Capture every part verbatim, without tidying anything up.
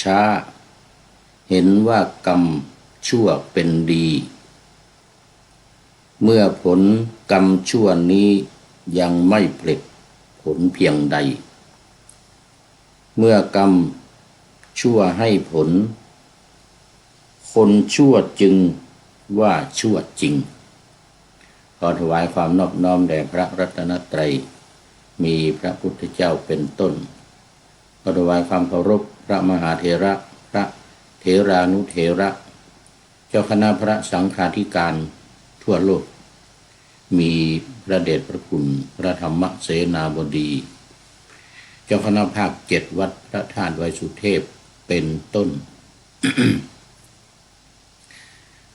ช้า เห็นว่ากรรมชั่วเป็นดี เมื่อผลกรรมชั่วนี้ยังไม่ผลิตผลเพียงใด เมื่อกรรมชั่วให้ผล คนชั่วจึงว่าชั่วจริง ขอถวายความนอบน้อมแด่พระรัตนตรัย มีพระพุทธเจ้าเป็นต้น ขอถวายความเคารพพระมหาเถระ พระเถรานุเถระ เจ้าคณะพระสังฆาธิการทั่วโลก มีพระเดชพระคุณพระธรรมเสนาบดี เจ้าคณะภาคเจ็ดวัดพระธาตุดอยสุเทพเป็นต้น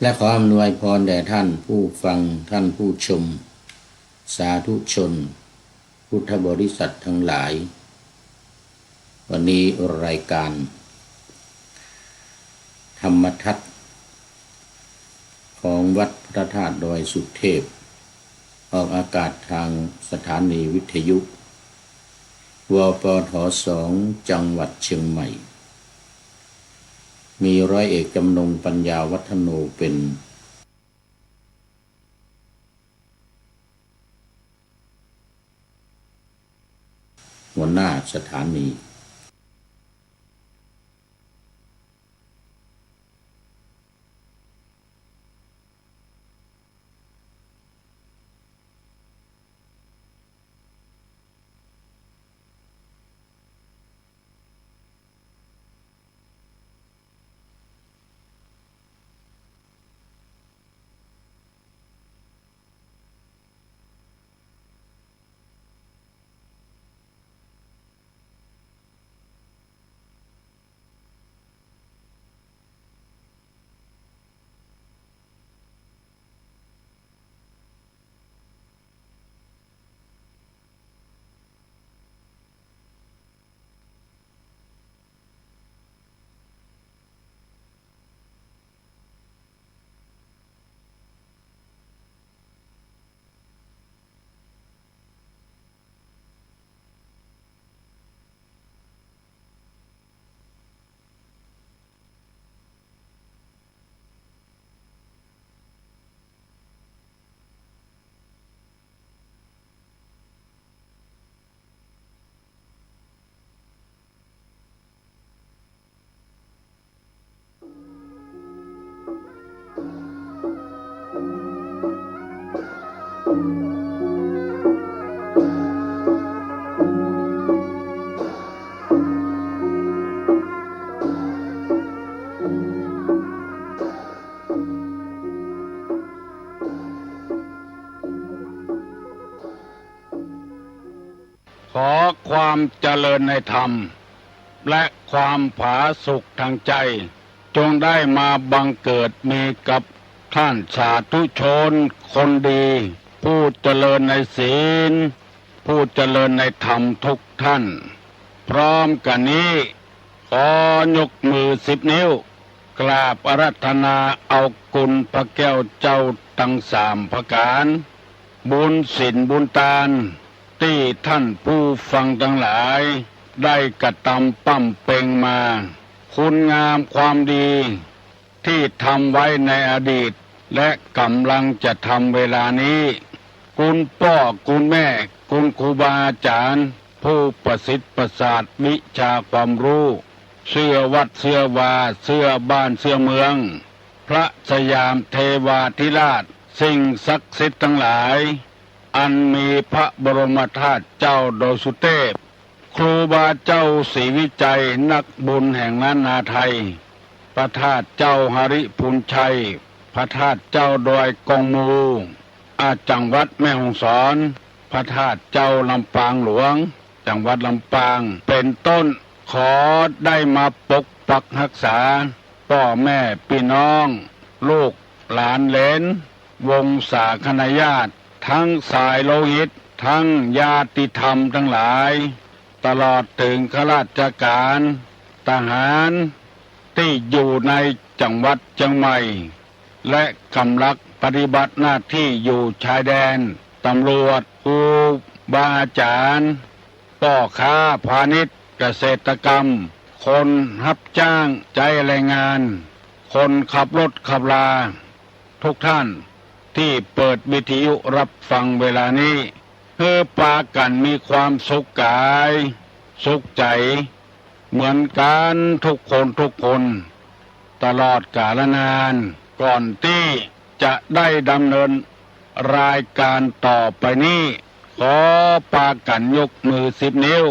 และขออำนวยพรแด่ท่านผู้ฟัง ท่านผู้ชม สาธุชน พุทธบริษัททั้งหลาย วันนี้รายการธรรมทัศน์ของวัดพระธาตุดอยสุเทพ ออกอากาศทางสถานีวิทยุ วปท สอง จังหวัดเชียงใหม่ มีร้อยเอกจำนง ปัญญาวัฒโนเป็นหัวหน้าสถานีขอความเจริญในธรรม และความผาสุกทางใจ จงได้มาบังเกิดมีกับท่านสาธุชนคนดี ผู้เจริญในศีล ผู้เจริญในธรรมทุกท่าน พร้อมกันนี้ ขอยกมือสิบนิ้ว กราบอาราธนาเอาคุณพระแก้วเจ้าตังสามประก๋าน บุญศีลบุญตาน ตี้ท่านผู้ฟังตังหลายได้กระตำบำเพ็งมา คุณงามความดีตี้ทำไว้ในอดีต และก๋ำลังจะทำเวลานี้ คุณป้อคุณแม่ คุณครูบาอาจ๋ารย์ ผู้ประสิทธิ์ประสาทวิชาความฮู้ เสื้อวัดเสื้อวา เสื้อบ้านเสื้อเมือง พระสยามเทวาธิราช สิ่งศักดิ์สิทธิ์ตังหลาย อันมีพระบรมธาตุเจ้าดอยสุเทพ ครูบาเจ้าศรีวิชัย นักบุญแห่งล้านนาไทย พระธาตุเจ้าหริภุญชัย พระธาตุเจ้าดอยกองมู อา จังหวัดแม่ฮ่องสอน พระธาตุเจ้าลำปางหลวง จังหวัดลำปาง เป็นต้น ขอได้มาปกปักฮักษา ป้อแม่ปี้น้อง ลูกหลานเหลน วงศาคณาญาติ ตึงสายโลหิต ตึงญาติธรรมตังหลาย ตลอดเถิงข้าราชก๋าน ทหาร ตี้อยู่ในจังหวัดเจียงใหม่ และก๋ำลังปฏิบัติหน้าตี้อยู่ชายแดน ตำรวจ ครูบาอาจ๋ารย์ ป้อค้าพาณิชย์ เกษตรกรรม ค คนฮับจ้างใจ๊แรงงาน คนขับรถขับรา ทุกท่านตี้เปิดวิทยุฮับฟังเวลานี้ หื้อปากั๋นมีความสุขก๋าย สุขใจ๋ เหมือนกั๋นทุกคนทุกคน ตลอดกาลนาน ก่อนตี้จะได้ดำเนินรายก๋านต่อไปนี้ ขอปากั๋นยกมือสิบนิ้ว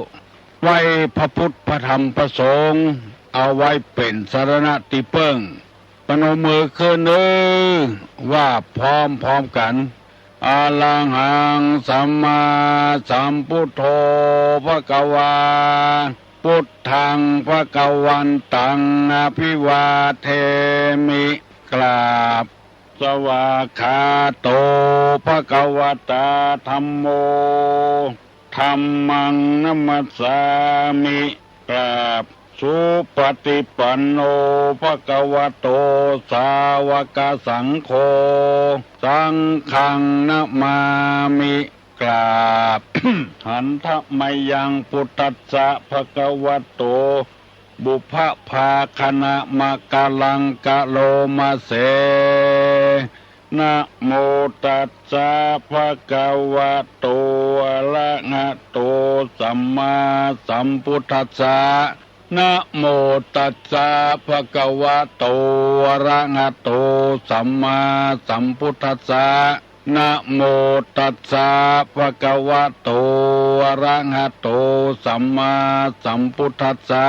ไหว้พระพุทธพระธรรมพระสงฆ์ เอาไว้เป๋นสรณะตี้เปิ้ง ปนมมือขึ้นเน่อ ว่าพร้อมๆ กั๋น Arahaṃ sammāsambuddho bhagavā, buddhaṃ bhagavantaṃ abhivādemi. กราบ Svākkhāto bhagavatā dhammo, dhammaṃ namassāmi. กราบ Supaṭipanno bhagavato sāvakasaṅgho, saṅghaṃ namāmi. กราบ Handa mayaṃ buddhassa bhagavato pubbabhāganamakāraṃ karoma se. Namo tassa bhagavato arahato sammāsambuddhassa. Namo tassa bhagavato arahato sammāsambuddhassa. Namo tassa bhagavato arahato sammāsambuddhassa.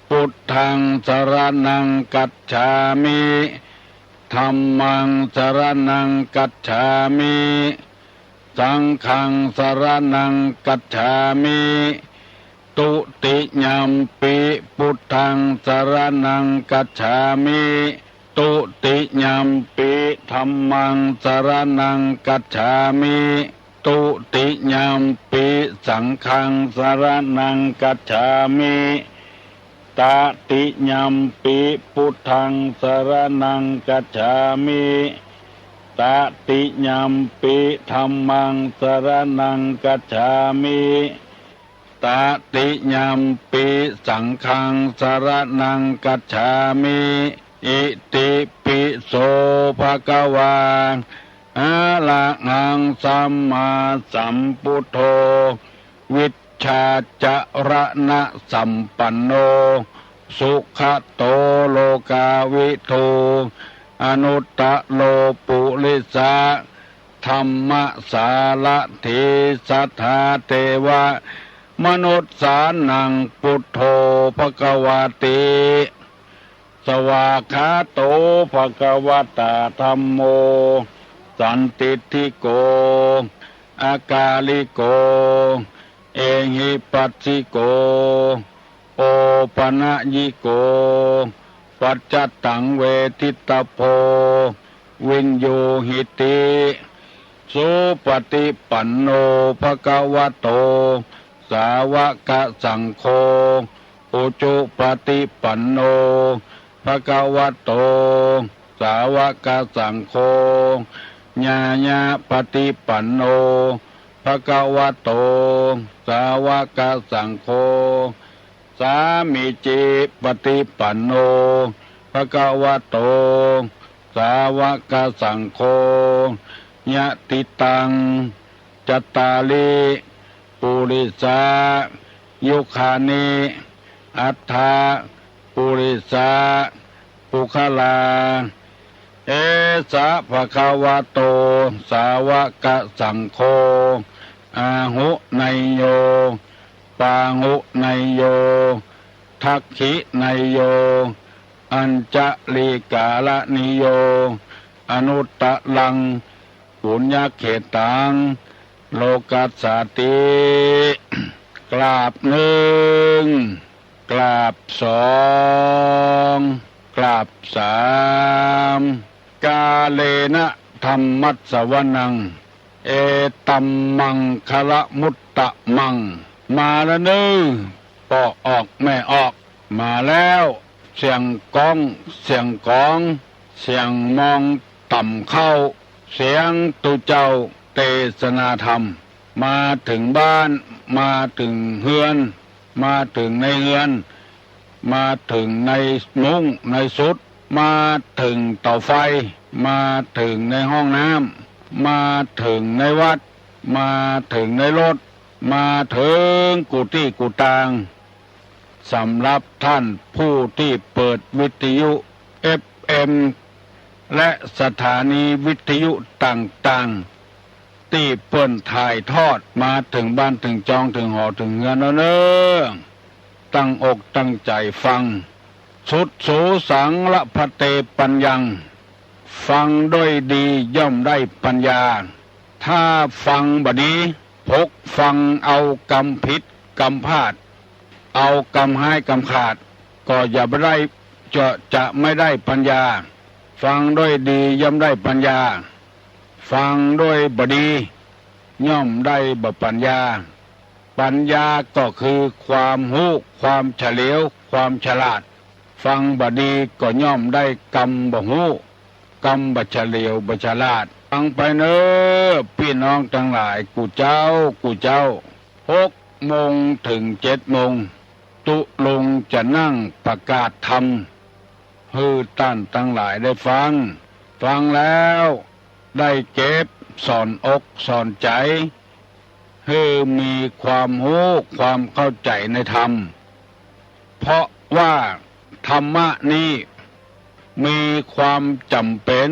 Buddhaṃ saraṇaṃ gacchāmi. Dhammaṃ saraṇaṃ gacchāmi. Saṅghaṃ saraṇaṃ gacchāmi. Dutiyampi buddhaṃ saraṇaṃ gacchāmi. Dutiyampi dhammaṃ saraṇaṃ gacchāmi. Dutiyampi saṅghaṃ saraṇaṃ gacchāmi. Tatiyampi buddhaṃ saraṇaṃ gacchāmi. Tatiyampi dhammaṃ saraṇaṃ gacchāmi. Tatiyampi saṅghaṃ saraṇaṃ gacchāmi. Iti pi so bhagavā arahaṃ sammāsambuddho vijjācaraṇasampanno sugato lokavidū anuttaro purisadammasārathi satthā devamanussānaṃ buddho bhagavāti. Svākkhāto bhagavatā dhammo sandiṭṭhiko akāliko ehipassiko opanayiko paccattaṃ veditabbo viññūhīti. Supaṭipanno bhagavato sāvakasaṅgho, ujupaṭipanno bhagavato sāvakasaṅgho, ñāyapaṭipanno bhagavato sāvakasaṅgho, sāmīcipaṭipanno bhagavato sāvakasaṅgho, yadidaṃ cattāri purisayugāni aṭṭha purisapuggalā, esa bhagavato sāvakasaṅgho, āhuneyyo pāhuneyyo dakkhiṇeyyo añjalikaraṇīyo anuttaraṃ puññakkhettaṃ lokassāti. กราบหนึ่ง กราบสอง กราบสาม Kālena dhammassavanaṃ etammaṅgalamuttamaṃ. มาแล้วเน่อ ป้อออกแม่ออก มาแล้ว เสียงก้อง เสียงก๋อง เสียงมองต่ำเข้า เสียงตุ๊เจ้าเตสนาธรรม มาเถิงบ้าน มาเถิงเฮือน มาเถิงในเฮือน มาเถิงในมุ้งในสุด มาเถิงเต๋าไฟ มาเถิงในห้องน้ำ มาเถิงในวัด มาเถิงในรถ มาเถิงกู้ตี้กู้ตาง สำหรับท่านผู้ตี้เปิดวิทยุ เอฟเอ็ม และสถานีวิทยุต่างๆ ตี้เปิ้นถ่ายทอดมาเถิงบ้านเถิงจองเถิงหอเถิงเฮือนแล้วเน้อ ตั้งอกตั้งใจ๋ฟัง สุดสูสังละพะเตปัญญัง ฟังด้วยดีย่อมได้ปัญญา ถ้าฟังบ่ดี พกฟังเอากำผิดกำพลาด เอากำฮ้ายกำขาด ก็จะบ่ได้ จะ จะไม่ได้ปัญญา ฟังด้วยดีย่อมได้ปัญญา ฟังด้วยบ่ดี ย่อมได้บ่ปัญญา ปัญญาก็คือความฮู้ ความเฉลียว ความฉลาด ฟังบ่ดีก็ย่อมได้กำบ่ฮู้ กำบ่เฉลียวบ่ฉลาด ฟังไปเน้อปี้น้องตังหลาย กู้เจ้า กู้เจ้า หกโมงเถิงเจ็ดโมง ตุ๊ลุงจะนั่งประกาศธรรม หื้อต้านตังหลายได้ฟัง ฟังแล้วได้เก็บสอนอกสอนใจ๋ หื้อมีความฮู้ความเข้าใจ๋ในธรรม เพราะว่าธรรมะนี้มีความจ๋ำเป๋น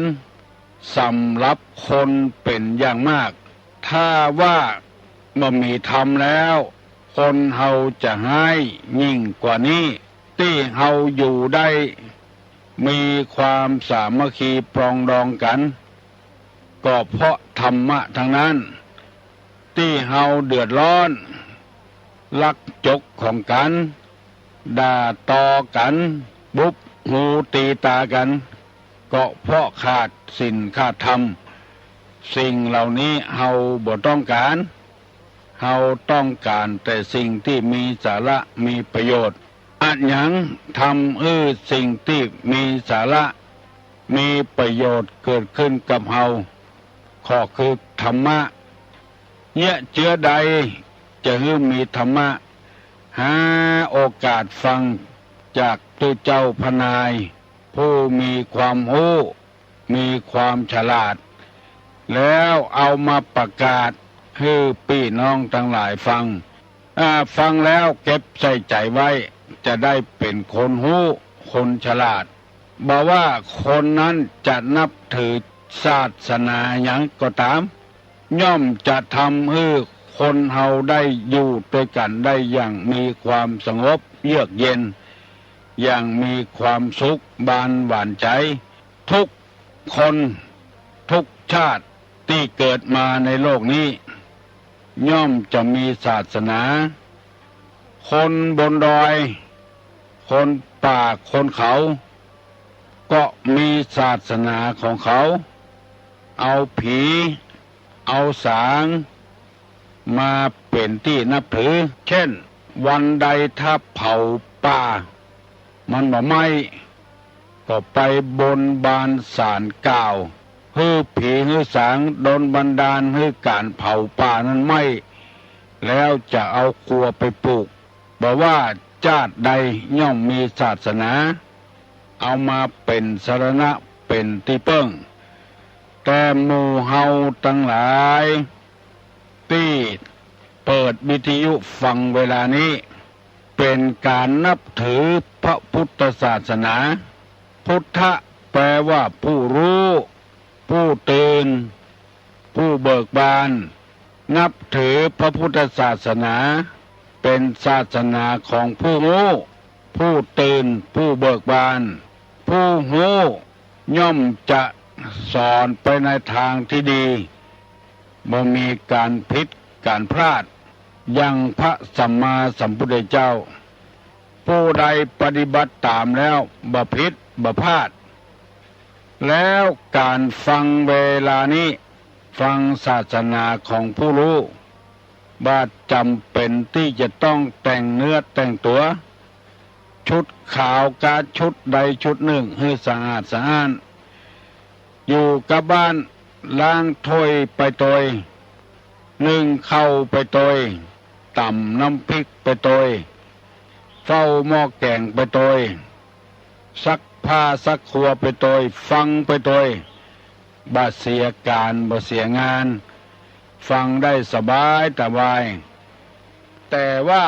สำหรับคนเป๋นอย่างมาก ถ้าว่าบ่มีธรรมแล้ว คนเฮาจะฮ้ายยิ่งกว่านี้ ตี้เฮาอยู่ได้ มีความสามัคคีปรองดองกั๋น ก็เพราะธรรมะตังนั้น ตี้เฮาเดือดร้อน ลักจกของกั๋น ด่าตอกั๋น บุบหูตีต๋ากั๋น ก็เพราะขาดศีลขาดธรรม สิ่งเหล่านี้เฮาบ่ต้องก๋าน เฮาต้องก๋านแต่สิ่งตี้มีสาระมีประโยชน์ อะหยังทำหื้อสิ่งตี้มีสาระมีประโยชน์เกิดขึ้นกับเฮา ก็คือธรรมะ เยียะเจื้อใดจะหื้อมีธรรมะ หาโอกาสฟังจากตุ๊เจ้าพระนาย ผู้มีความฮู้ มีความฉลาด แล้วเอามาประกาศหื้อปี้น้องตังหลายฟัง อ่า ฟังแล้วเก็บใส่ใจ๋ไว้ จะได้เป๋นคนฮู้ คนฉลาด บ่ว่าคนนั้นจะนับถือศาสนาหยังก็ต๋าม ย่อมจะทำหื้อคนเฮาได้อยู่ตวยกั๋นได้อย่างมีความสงบเยือกเย็น อย่างมีความสุขบานหวานใจ๋ ทุกคนทุกชาติตี้เกิดมาในโลกนี้ ย่อมจะมีศาสนา คนบนดอย คนป่า คนเขา ก็มีศาสนาของเขา เอาผี เอาสาง มาเป๋นตี้นับถือ เช่น วันใดถ้าเผาป่า มันบ่ไหม้ ก็ไปบนบานศาลกล่าว หื้อผีหื้อสางดลบันดาลหื้อก๋านเผาป่านั้นไหม้ แล้วจะเอาครัวไปปลูก บ่ว่าจาติใดย่อมมีศาสนา เอามาเป๋นสรณะเป๋นตี้เปิ้ง แต่หมู่เฮาตังหลายตี้เปิดวิทยุฟังเวลานี้ เป๋นก๋านนับถือพระพุทธศาสนา พุทธะแปลว่าผู้ฮู้ ผู้ตื่น ผู้เบิกบาน นับถือพระพุทธศาสนา เป๋นศาสนาของผู้ฮู้ ผู้ตื่น ผู้เบิกบาน ผู้ฮู้ย่อมจะสอนไปในตางตี้ดี บ่มีก๋านผิดก๋านพลาด อย่างพระสัมมาสัมพุทธเจ้า ผู้ใดปฏิบัติต๋ามแล้วบ่ผิดบ่พลาด แล้วก๋านฟังเวลานี้ ฟังศาสนาของผู้ฮู้ บ่จ๋ำเป๋นตี้จะต้องแต่งเนื้อแต่งตั๋ว ชุดขาวกาชุดใดชุดนึ่งหื้อสะอาดสะอ้าน อยู่กับบ้าน ล้างถ้วยไปตวย นึ่งข้าวไปตวย ต๋ำน้ำพริกไปตวย เฝ้าหม้อแก๋งไปตวย ซักผ้าซักครัวไปตวย ฟังไปตวย บ่เสียก๋าน บ่เสียงาน ฟังได้สบายสบาย แต่ว่า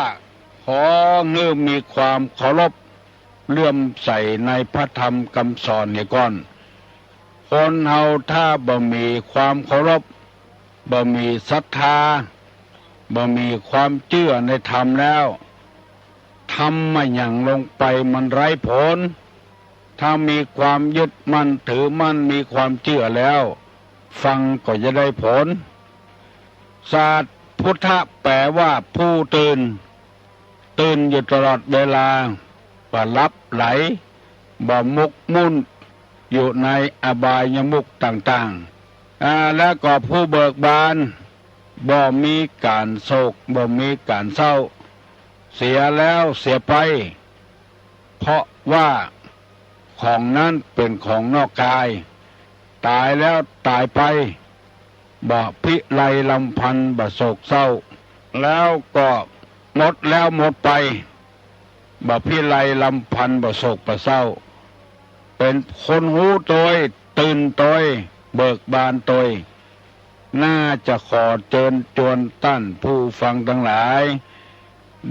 ขอหื้อมีความเคารพเลื่อมใสในพระธรรมกำสอนเหียก่อน คนเฮาถ้าบ่มีความเคารพ บ่มีศรัทธา บ่มีความเจื้อในธรรมแล้ว ทำอะหยังลงไปมันไร้ผล ถ้ามีความยึดมั่นถือมั่น มีความเจื้อแล้ว ฟังก็จะได้ผล ศาสตร์พุทธะแปลว่าผู้ตื่น ตื่นอยู่ตลอดเวลา บ่หลับไหล บ่หมกมุ่นอยู่ในอบายมุขต่างๆ อ่า แล้วก็ผู้เบิกบาน บ่มีก๋านโศก บ่มีก๋านเศร้า เสียแล้วเสียไป เพราะว่าของนั้นเป๋นของนอกกาย ต๋ายแล้วต๋ายไป บ่พิไรรำพัน บ่โศกเศร้า แล้วก็หมดแล้วหมดไป บ่พิไรรำพัน บ่โศกบ่เศร้า เป๋นคนฮู้ตวย ตื่นตวย เบิกบานตวย น่าจะขอเจิญจวนต้านผู้ฟังตังหลาย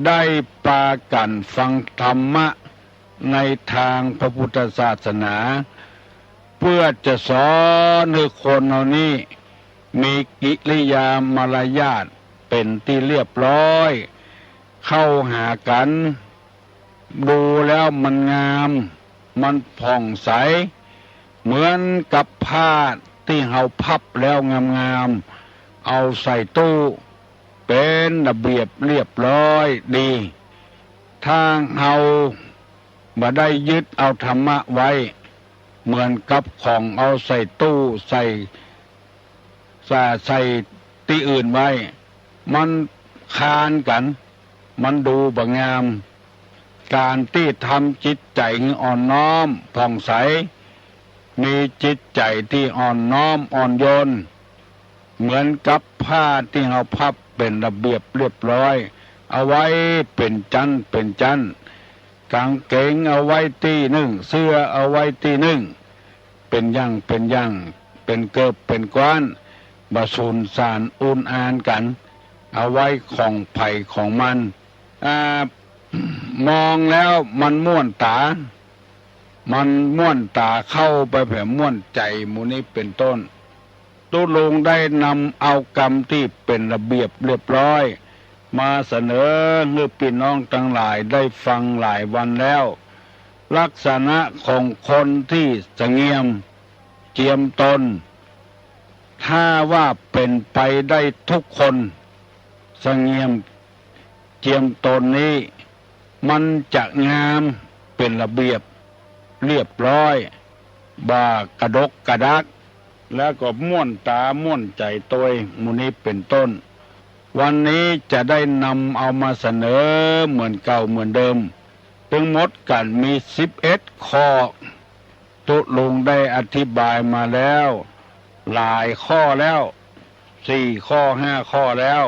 ได้ปากั๋นฟังธรรมะในตางพระพุทธศาสนา เปื้อจะสอนหื้อคนเฮานี้มีกิริยามารยาทเป๋นตี้เรียบร้อย เข้าหากั๋น ดูแล้วมันงาม มันผ่องใส เหมือนกับผ้าตี้เฮาพับแล้วงามๆ เอาใส่ตู้ เป๋นระเบียบเรียบร้อยดี ถ้าเฮาบ่ได้ยึดเอาธรรมะไว้ เหมือนกับของเอาใส่ตู้ ใส่ ใส่ ใส่ตี้อื่นไว้ มันคานกั๋น มันดูบ่งาม ก๋านตี้ทำจิตใจ๋หื้ออ่อนน้อมผ่องใส มีจิตใจ๋ตี้อ่อนน้อมอ่อนโยน เหมือนกับผ้าตี้เฮาพับเป๋นระเบียบเรียบร้อย เอาไว้เป๋นจั้นเป๋นจั้น ก๋างเก๋งเอาไว้ตี้นึ่ง เสื้อเอาไว้ตี้นึ่ง เป๋นอย่างเป๋นอย่าง เป๋นเกิบเป๋นกว้าน บ่สูญสานอุนอานกั๋น เอาไว้ของใผของมัน อ่า มองแล้วมันม่วนต๋า มันม่วนต๋า เข้าไปแผลม่วนใจ๋ หมู่นี้เป๋นต้น ตุ๊ลุงได้นำเอากำตี้เป๋นระเบียบเรียบร้อย มาเสนอหื้อปี้น้องตังหลายได้ฟังหลายวันแล้ว ลักษณะของคนตี้สงเงียมเจียมตน ถ้าว่าเป๋นไปได้ทุกคน สงเงียมเจียมตนนี้ มันจะงามเป๋นระเบียบเรียบร้อย บ่กระดกกระดัก แล้วก็ม่วนต๋าม่วนใจ๋ตวย หมู่นี้เป๋นต้น วันนี้จะได้นำเอามาเสนอเหมือนเก่าเหมือนเดิม ตึงหมดกั๋นมีสิบเอ็ดข้อ ตุ๊ลุงได้อธิบายมาแล้วหลายข้อแล้ว สี่ข้อ ห้าข้อแล้ว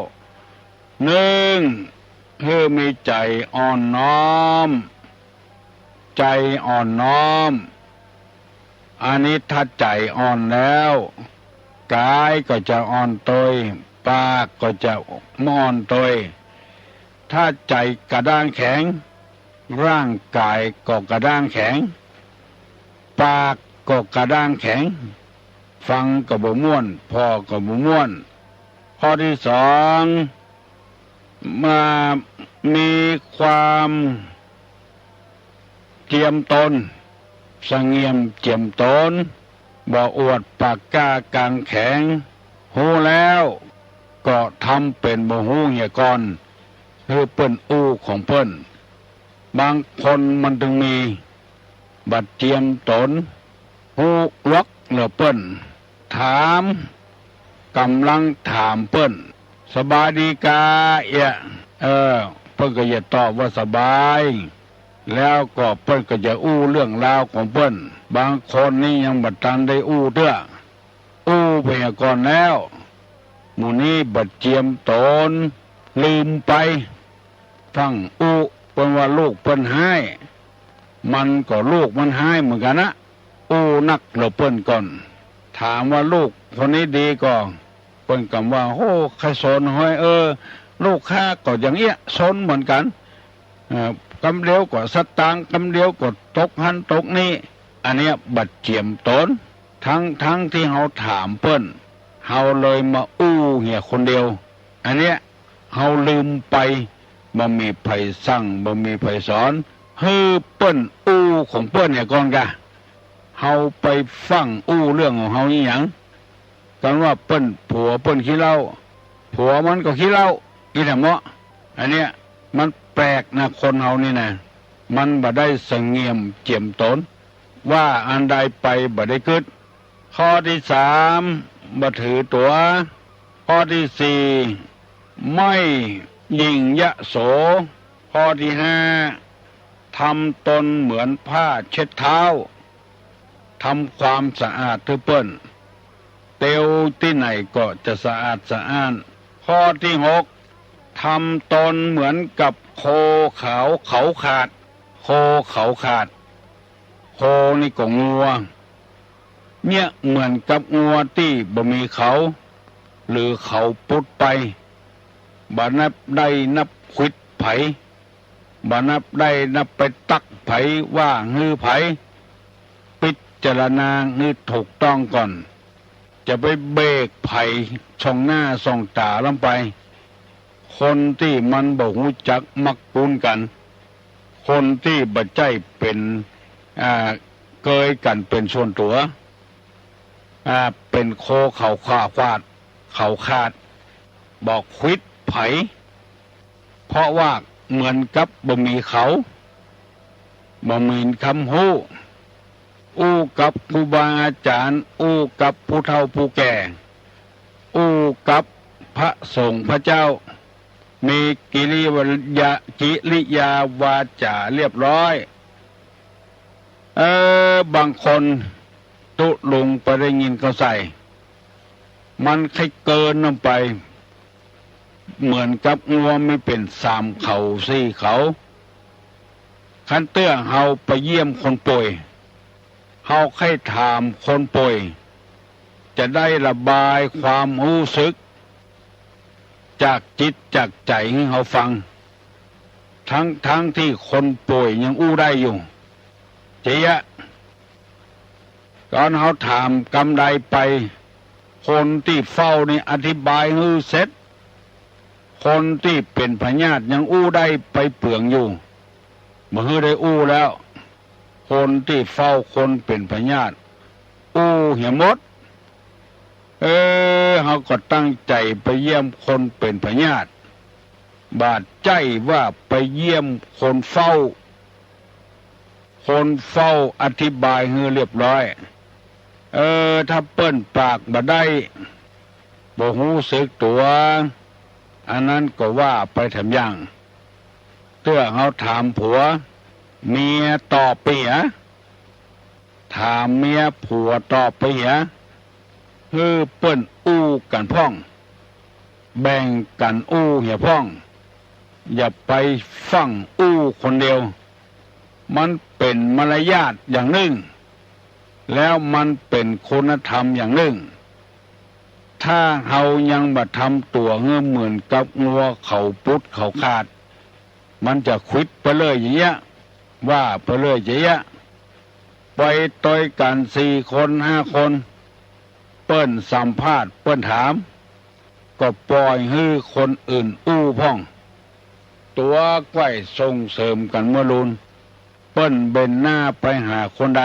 นึ่ง หื้อมีใจ๋อ่อนน้อม ใจ๋อ่อนน้อม อันนี้ถ้าใจ๋อ่อนแล้ว ก๋ายก็จะอ่อนตวย ปากก็จะอ่อนตวย ถ้าใจ๋กระด้างแข็ง ร่างก๋ายก็กระด้างแข็ง ปากก็กระด้างแข็ง ฟังก็บ่ม่วน ผ่อก็บ่ม่วน ข้อตี้สอง มามีความเจียมตน สงเงียมเจียมตน บ่อวดปากกล้าก๋างแข็ง ฮู้แล้วก็ทำเป๋นบ่ฮู้เหียก่อน หื้อเปิ้นอู้ของเปิ้น บางคนมันตึงมี บ่เจียมตน ฮู้ลวกเหลือเปิ้น ถาม ก่ำลังถามเปิ้น สบายดีกาเอียะ เออ เปิ้นก็จะตอบว่าสบาย แล้วก็เปิ้นก็จะอู้เรื่องราวของเปิ้น บางคนนี่ยังบ่ตันได้อู้เตื้อ อู้ไปก่อนแล้ว หมู่นี้บ่เจียมตน ลืมไป ฟั่งอู้ เปิ้นว่าลูกเปิ้นฮ้าย มันก็ลูกมันฮ้ายเหมือนกั๋นนะ อู้นักเหลือเปิ้นก่อน ถามว่าลูกคนนี้ดีก่อ เปิ้นกำว่า โอ้ ใค่สอนหอย เออ ลูกข้าก็อย่างเอี้ย ซนเหมือนกั๋น เอ่อ กำเดียวก็สตางค์ กำเดียวก็ตกหั้นตกนี้ อันเนี้ยบ่เจียมต๋น ทั้งๆ ตี้เฮาถามเปิ้น เฮาเลยมาอู้เหียคนเดียว อันเนี้ยเฮาลืมไป บ่มีใผสั่ง บ่มีใผสอน หื้อเปิ้นอู้ของเปิ้นเหียก่อนกา เฮาไปฟั่งอู้เรื่องของเฮาอี้หยัง กันว่าเปิ้นผัวเปิ้นขี้เหล้า ผัวมันก็ขี้เหล้า อี้แหละเมาะ อันเนี้ยมันแปลกนะ คนเฮานี่นะ มันบ่ได้สงเงียมเจียมต๋น ว่าอันใดไปบ่ได้กึ๊ด ข้อตี้สาม บ่ถือตั๋ว ข้อตี้สี่ ไม่หยิ่งยโส ข้อตี้ห้า ทำตนเหมือนผ้าเช็ดเท้า ทำความสะอาดหื้อเปิ้น เตียวตี้ไหนก็จะสะอาดสะอ้าน ข้อตี้หก ทำตนเหมือนกับโคเขา เขาขาด โคเขาขาด โคนี่ก็งัว เนี่ยเหมือนกับงัวตี้บ่มีเขา หรือเขาปุ๊ดไป บ่นับได้นับขวิดใผ บ่นับได้นับไปตั๊กใผ ว่าหื้อใผ พิจารณาหื้อถูกต้องก่อน จะไปเบรกใผส่องหน้าส่องต๋าล้ำไป คนตี้มันบ่ฮู้จักมักคุ้นกั๋น คนตี้บ่ใจ้เป๋น อ่า เกยกั๋นเป๋นส่วนตั๋ว อ่า เป๋นโคเขาขาด เขาขาด บ่ขวิดใผ เพราะว่าเหมือนกับบ่มีเขา บ่มีกำฮู้ อู้กับครูบาอาจ๋ารย์ อู้กับผู้เฒ่าผู้แก่ อู้กับพระสงฆ์พระเจ้า มีกิริยา กิริยาวาจ๋าเรียบร้อย เออ บางคนตุ๊ลุงไปได้ยินเขาใส่ มันใค่เกินลงไป เหมือนกับงัวมีเป๋นสามเขาสี่เขา คันเตื้อเฮาไปเยี่ยมคนป่วย เฮาใค่ถามคนป่วย จะได้ระบายความฮู้สึก จากจิตจากใจ๋หื้อเฮาฟัง ทั้งๆ ตี้คนป่วยยังอู้ได้อยู่ เจ๊ยะ ต๋อนเฮาถามกำใดไป คนตี้เฝ้านี่อธิบายหื้อเสร็จ คนตี้เป๋นพยาธิยังอู้ได้ไปเปืองอยู่ บ่หื้อได้อู้แล้ว คนตี้เฝ้าคนเป๋นพยาธิ อู้เหียหมด เออ เฮาก็ตั้งใจ๋ไปเยี่ยมคนเป๋นพยาธิ บ่าใจ้ว่าไปเยี่ยมคนเฝ้า คนเฝ้าอธิบายหื้อเรียบร้อย เออ ถ้าเปิ้นปากบ่ได้ บ่ฮู้สึกตั๋ว อันนั้นก็ว่าไปแถมอย่าง เตื้อเฮาถามผัว เมียตอบไปเหีย ถามเมีย ผัวตอบไปเหีย หื้อเปิ้นอู้กั๋นพ่อง แบ่งกั๋นอู้เหียพ่อง อย่าไปฟั่งอู้คนเดียว มันเป๋นมารยาทอย่างนึ่ง แล้วมันเป๋นคุณธรรมอย่างนึ่ง ถ้าเฮายังบ่ทำตั๋วหื้อเหมือนกับงัวเขาปุ๊ดเขาขาด มันจะขวิดไปเรื่อยอย่างเงี้ย ว่าไปเรื่อยอย่างเงี้ย ไปตวยกั๋นสี่คนห้าคน เปิ้นสัมภาษณ์เปิ้นถาม ก็ป่อยหื้อคนอื่นอู้พ่อง ตั๋วใก้ส่งเสริมกั๋นเมื่อลูน เปิ้นเบนหน้าไปหาคนใด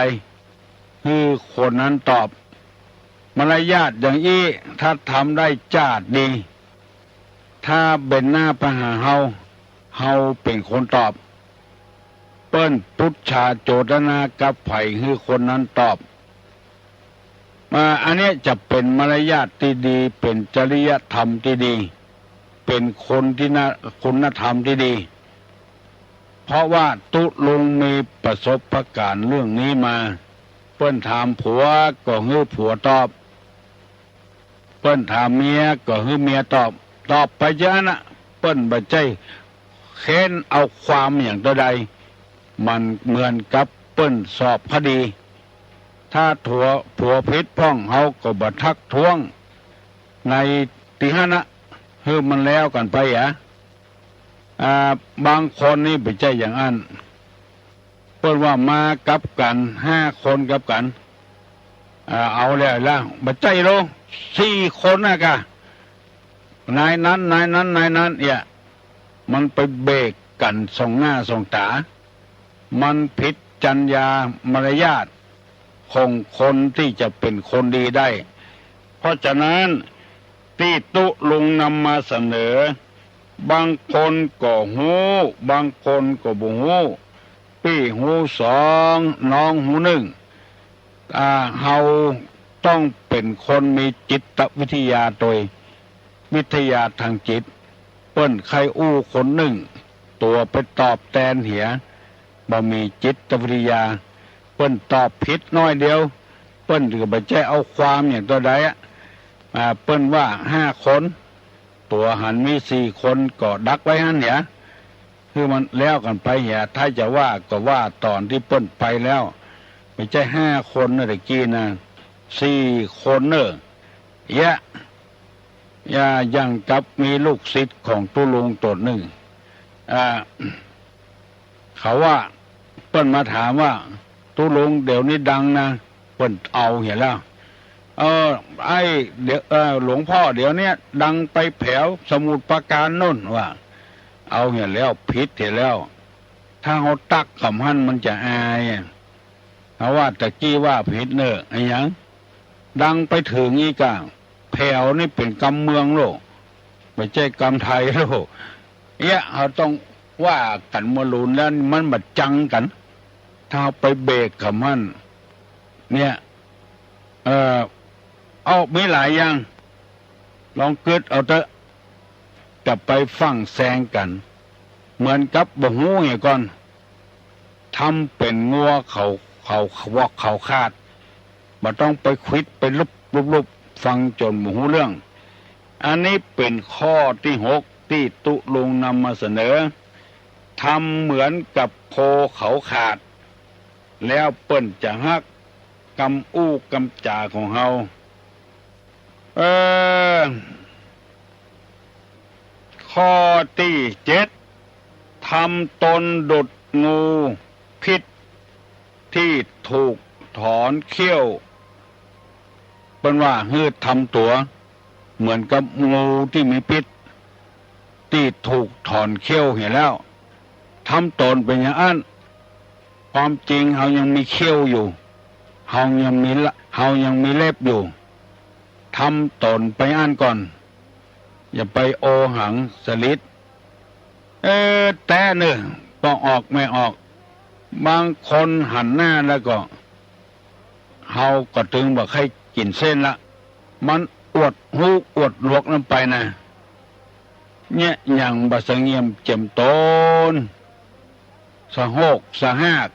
หื้อคนนั้นตอบ มารยาทอย่างอี้ ถ้าทำได้จ้าดดี ถ้าเบนหน้าไปหาเฮา เฮาเป๋นคนตอบ เปิ้นปุจฉาโจตนากับใผ หื้อคนนั้นตอบ อ่า อันเนี้ยจะเป๋นมารยาทตี้ดี เป๋นจริยธรรมตี้ดี เป๋นคนตี้น่า คุณธรรมตี้ดี เพราะว่าตุ๊ลุงมีประสบการณ์เรื่องนี้มา เปิ้นถามผัวก็หื้อผัวตอบ เปิ้นถามเมียก็หื้อเมียตอบ ตอบไปเจ้าอั้นน่ะ เปิ้นบ่ใจ้ เค้นเอาความอย่างเต้าใด มันเหมือนกับเปิ้นสอบคดี ถ้าผัว ผัวผิดพ่องเฮาก็บ่ทักท้วง ในตี้หั้นนะ หื้อมันแล้วกั๋นไปอะ อ่า บางคนนี่บ่ใจ้อย่างอั้น เปิ้นว่ามากับกั๋นห้าคนกับกั๋น อ่า เอาแล้วละ บ่ใจ้โล สี่คนนะกะ นายนั้น นายนั้น นายนั้น เนี่ย มันไปเบรกกั๋นส่องหน้าส่องต๋า มันผิดจรรยามารยาทของคนตี้จะเป๋นคนดีได้ เพราะฉะนั้นตี้ตุ๊ลุงนำมาเสนอ บางคนก็ฮู้ บางคนก็บ่ฮู้ ปี้ฮู้สอง น้องฮู้นึ่ง อ่า เฮาต้องเป๋นคนมีจิตวิทยาโตย วิทยาตางจิต เปิ้นใค่อู้คนนึ่ง ตั๋วไปตอบแตนเหีย บ่มีจิตวิทยา เปิ้นตอบผิดน้อยเดียว เปิ้นก็บ่ใจ้เอาความอย่างเต้าใดอะ อ่า เปิ้นว่าห้าคน ตั๋วหันมีสี่คนก็ดักไว้หั้นเหีย หื้อมันแล้วกั๋นไปเหีย ถ้าจะว่าก็ว่าต๋อนตี้เปิ้นไปแล้ว บ่ใจ้ห้าคนนะตะกี้นะ สี่คนเน่อ เยียะ อย่า อย่างกับมีลูกศิษย์ของตุ๊ลุงต๋นนึ่ง อ่า เขาว่า เปิ้นมาถามว่า ตุ๊ลุงเดี๋ยวนี้ดังนะ เปิ้นเอาเหียแล้ว เออ ไอ้ เดี๋ยว เออ หลวงพ่อเดี๋ยวเนี้ยดังไปแผวสมุทรปราการโน่น ว่า เอาเหียแล้ว ผิดเหียแล้ว ถ้าเฮาตักกำหั้นมันจะอายอะ เฮาว่าตะกี้ว่าผิดเน่อ อะหยัง ดังไปเถิงอี้ก่า แผวนี่เป๋นกำเมืองโลก บ่ใจ้กำไทยโลก เนี่ย เฮาต้องว่ากั๋นเมื่อลูนแล้วมันบ่จังกั๋น ถ้าเฮาไปเบรกกำหั้น เนี่ย เอ่อ เอา มีหลายอย่าง ลองกึ๊ดเอาเต๊อะ จะไปฟั่งแซงกั๋น เหมือนกับบ่ฮู้เหียก่อน ทำเป๋นงัวเขา เขาวอกเขาคาด บ่ต้องไปขวิดไปลุบลุบลุบ ฟังจ๋นบ่ฮู้เรื่อง อันนี้เป๋นข้อตี้หกตี้ตุ๊ลุงนำมาเสนอ ทำเหมือนกับโคเขาขาด แล้วเปิ้นจะฮักกำอู้กำจ๋าของเฮา เออ ข้อตี้เจ็ด ทำตนดุจงูพิษตี้ถูกถอนเขี้ยว เปิ้นว่าหื้อทำตั๋วเหมือนกับงูตี้มีพิษ ตี้ถูกถอนเขี้ยวเหียแล้ว ทำต๋นเป๋นอย่างอั้น ความจริงเฮายังมีเขี้ยวอยู่ เฮายังมีละ เฮายังมีเล็บอยู่ ทำต๋นไปอั้นก่อน อย่าไปโอหังสลิด เออ แต๊เน่อ ปอออกแม่ออก บางคนหันหน้าแล้วก็ เฮาก็ตึงบ่ใค่กิ๋นเส้นละ มันอวดฮู้อวดหลวกนั้นไปนะ เนี่ย อย่างบ่สงเงียมเจียมต๋น สะโฮกสะฮาก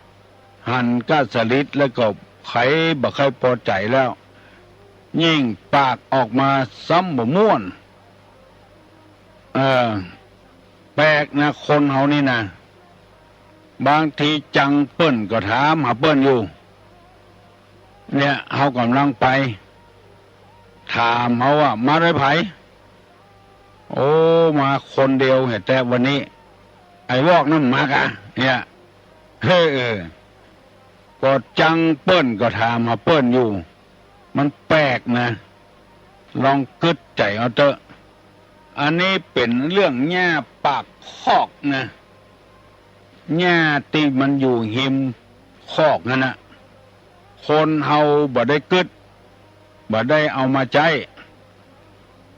หันก้าสลิดแล้วก็ใผบ่ใค่ปอใจ๋แล้ว ยิ่งปากออกมาซ้ำบ่ม่วน เออ แปลกนะ คนเฮานี่นะ บางทีจังเปิ้นก็ถามหาเปิ้นอยู่ เนี่ย เฮากำลังไป ถามเฮาว่า มาด้วยใผ โอ้ มาคนเดียวเหีย แต่วันนี้ ไอ้วอกนั้นมากะ เนี่ย เฮ้อ เออ ก็จังเปิ้นก็ถามหาเปิ้นอยู่ มันแปลกนะ ลองกึ๊ดใจ๋เอาเต๊อะ อันนี้เป๋นเรื่องหญ้าปากคอกนะ หญ้าตี้มันอยู่ฮิมคอกนั้นนะ คนเฮาบ่ได้กึ๊ด บ่ได้เอามาใจ๊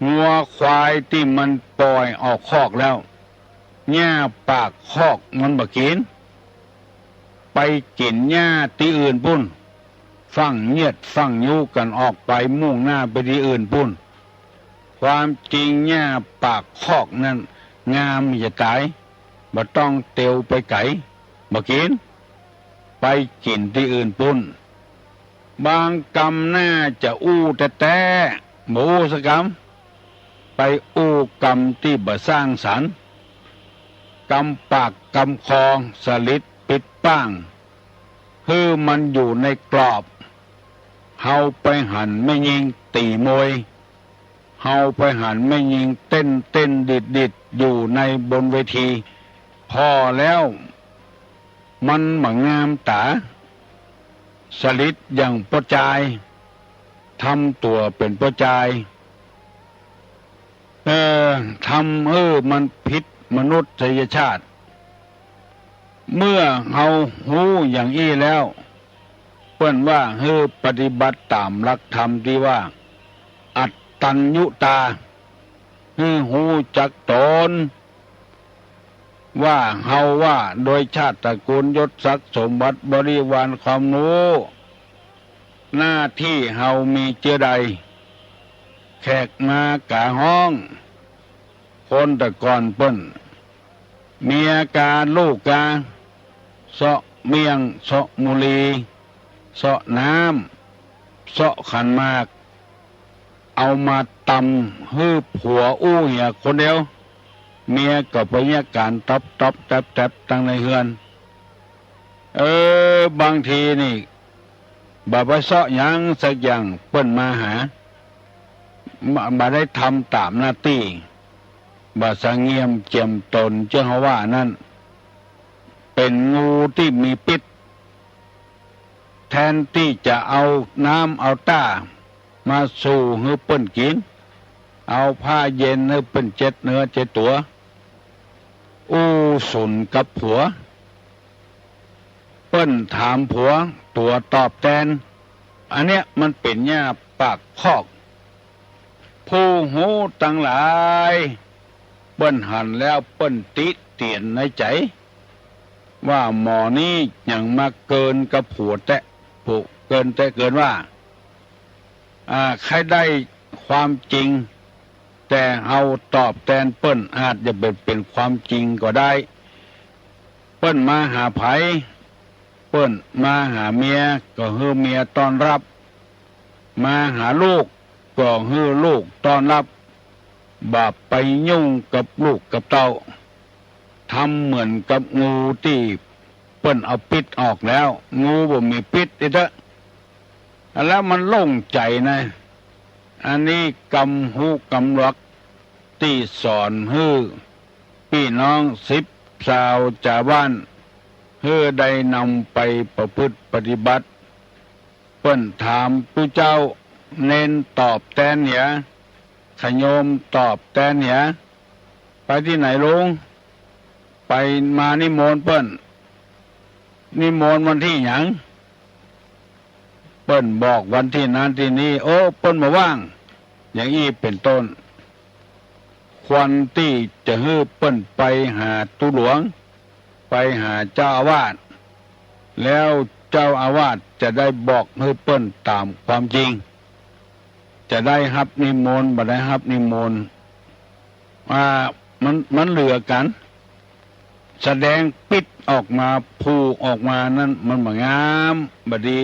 งัวควายตี้มันป่อยออกคอกแล้ว หญ้าปากคอกมันบ่กิ๋น ไปกิ๋นหญ้าตี้อื่นปุ้น ฟั่งเยียดฟั่งยูกั๋นออกไปมุ่งหน้าไปตี้อื่นปุ้น ความจริงหญ้าปากคอกนั้นงามจะต๋าย บ่ต้องเตียวไปไก๋ บ่กิ๋น ไปกิ๋นตี้อื่นปุ้น บางกำน่าจะอู้แต๊ๆ บ่อู้สักกำ ไปอู้กำตี้บ่สร้างสรรค์ กำปากกำคอ สลิดปิดป้าง หื้อมันอยู่ในกรอบ เฮาไปหันแม่ญิงตี๋มวย เฮาไปหันแม่ญิงเต้นเต้นดีดดีดอยู่ในบนเวที ผ่อแล้ว มันบ่งามต๋า สลิดอย่างป้อจาย ทำตั๋วเป๋นป้อจาย เออ ทำหื้อมันผิดมนุษยชาติ เมื่อเฮาฮู้อย่างอี้แล้ว เปิ้นว่าหื้อปฏิบัติต๋ามหลักธรรมตี้ว่า อัตตัญญุตา หื้อฮู้จักต๋น ว่าเฮาว่า โดยชาติตระกูลยศศักดิ์สมบัติบริวารความฮู้ หน้าตี้เฮามีเจื้อใด แขกมากาฮ้อง คนแต่ก่อนเปิ้น เมียกาลูกกา เซาะเมี่ยง เซาะมุหรี่ เซาะน้ำ เซาะขันหมาก เอามาตำหื้อผัวอู้เหียคนเดียว เมียก็ไปเยียะก๋านต๊อบต๊อบแต๊บแต๊บตังในเฮือน เออ บางทีนี่ บ่ไปเซาะหยังสักอย่าง เปิ้นมาหา บ่ บ่ได้ทำต๋ามหน้าตี้ บ่สำเนียมเจียมต๋น เจื้อเฮาว่านั้น เป๋นงูตี้มีปิ๊ษ แทนตี้จะเอาน้ำเอาต้ามาสู่หื้อเปิ้นกิ๋น เอาผ้าเย็นหื้อเปิ้นเจ็ดเนื้อเจ็ดตั๋ว อู้สุนกับผัว เปิ้นถามผัว ตั๋วตอบแตน อันเนี้ยมันเป๋นหญ้าปากคอก ผู้ฮู้ตังหลาย เปิ้นหันแล้วเปิ้นติเตียนในใจ๋ ว่าหมอนี้ยังมาเกินกับผัวแต๊ ผัวเกินแต๊เกินว่า อ่า ใค่ได้ความจริง แต่เฮาตอบแตนเปิ้นอาจจะบ่เป๋นความจริงก็ได้ เปิ้นมาหาใผ เปิ้นมาหาเมียก็หื้อเมียต้อนรับ มาหาลูกก็หื้อลูกต้อนรับ บ่าไปยุ่งกับลูกกับเต้า ทำเหมือนกับงูตี้เปิ้นเอาปิ๊ษออกแล้ว งูบ่มีปิ๊ษอีกเต๊อะ แล้วมันโล่งใจ๋นะ อันนี้กำฮู้กำหลักตี้สอนหื้อปี้น้องสิบซาวจาวบ้าน หื้อได้นำไปประพฤติปฏิบัติ เปิ้นถามผู้เจ้า เณรตอบแตนเหีย ขะโยมตอบแตนเหีย ไปตี้ไหนลุง ไปมานิมนต์เปิ้น นิมนต์วันตี้หยัง เปิ้นบอกวันตี้นั้นตี้นี้ โอ้ เปิ้นบ่ว่าง อย่างอี้เป๋นต้น ควรตี้จะหื้อเปิ้นไปหาตุ๊หลวง ไปหาเจ้าอาวาส แล้วเจ้าอาวาสจะได้บอกหื้อเปิ้นต๋ามความจริง จะได้ฮับนิมนต์ บ่ได้ฮับนิมนต์ อ่า มัน มันเหลือกั๋น แสดงปิ๊ษออกมา ผูกออกมานั้นมันบ่งาม บ่ดี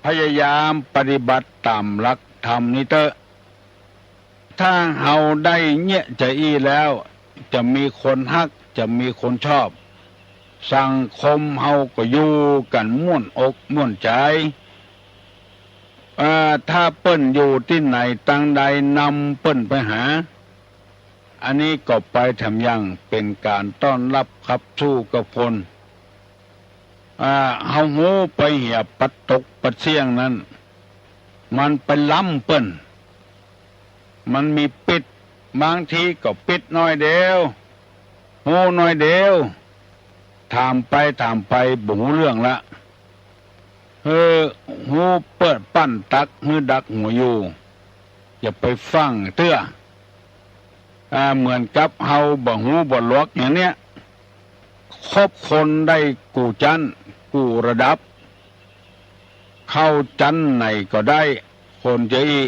พยายามปฏิบัติต๋ามหลักธรรมนี้เต๊อะ ถ้าเฮาได้เยียะจาอี้แล้ว จะมีคนฮัก จะมีคนชอบ สังคมเฮาก็อยู่กั๋นม่วนอกม่วนใจ๋ เอ่อ ถ้าเปิ้นอยู่ตี้ไหนตังใดนำเปิ้นไปหา อันนี้ก็ไปแถมยังเป๋นก๋านต้อนรับขับสู้กับคน อ่า เฮาฮู้ไปเหียปัดตกปัดเสี้ยงนั้น มันไปล้ำเปิ้น มันมีปิ๊ษ บางทีก็ปิ๊ษน้อยเดียว ฮู้น้อยเดียว ถามไปถามไปบ่ฮู้เรื่องละ หื้อฮู้เปิ้น ปั้นตั๊กหื้อดักหัวอยู่ อย่าไปฟั่งเตื้อ อ่า เหมือนกับเฮาบ่ฮู้บ่หลวกอย่างเนี้ย คบคนได้กู้จั๊นกู้ระดับ เข้าจั๊นไหนก็ได้ คนจะอี้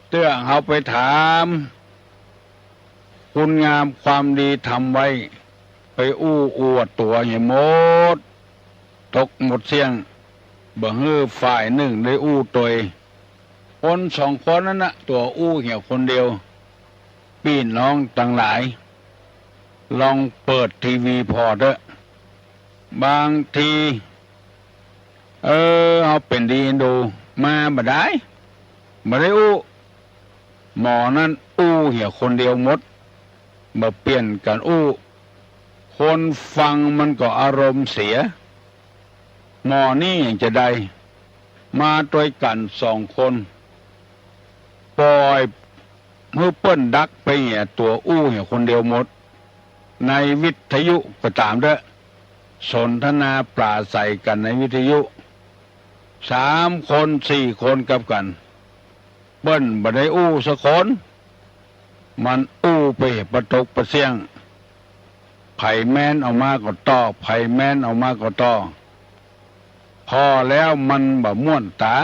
เตื้อเฮาไปถาม คุณงามความดีทำไว้ ไปอู้อวดตั๋วเหียหมด ตกหมดเสี้ยง บ่หื้อฝ่ายนึ่งได้อู้ตวย คนสองคนนั้นนะ ตั๋วอู้เหียคนเดียว ปี้น้องตังหลาย ลองเปิดทีวีผ่อเต๊อะ บางที เออ เฮาเป๋นดีเอ็นดู มาบ่ได้ บ่ได้อู้ หมอนั้นอู้เหียคนเดียวหมด บ่เปลี่ยนกั๋นอู้ คนฟังมันก็อารมณ์เสีย หมอนี้หยังจะได้ มาตวยกั๋นสองคน ป่อยหื้อเปิ้นดักไปเหียตั๋วอู้เหียคนเดียวหมด ในวิทยุก็ต๋ามเต๊อะ สนทนาปราศรัยกั๋นในวิทยุ สามคนสี่คนกับกั๋น เปิ้นบ่ได้อู้สักคน มันอู้ไปปะตกปะเสี้ยง ใผแม้นออกมาก็ต่อ ใผแม้นออกมาก็ต่อ ผ่อแล้วมันบ่ม่วนต๋า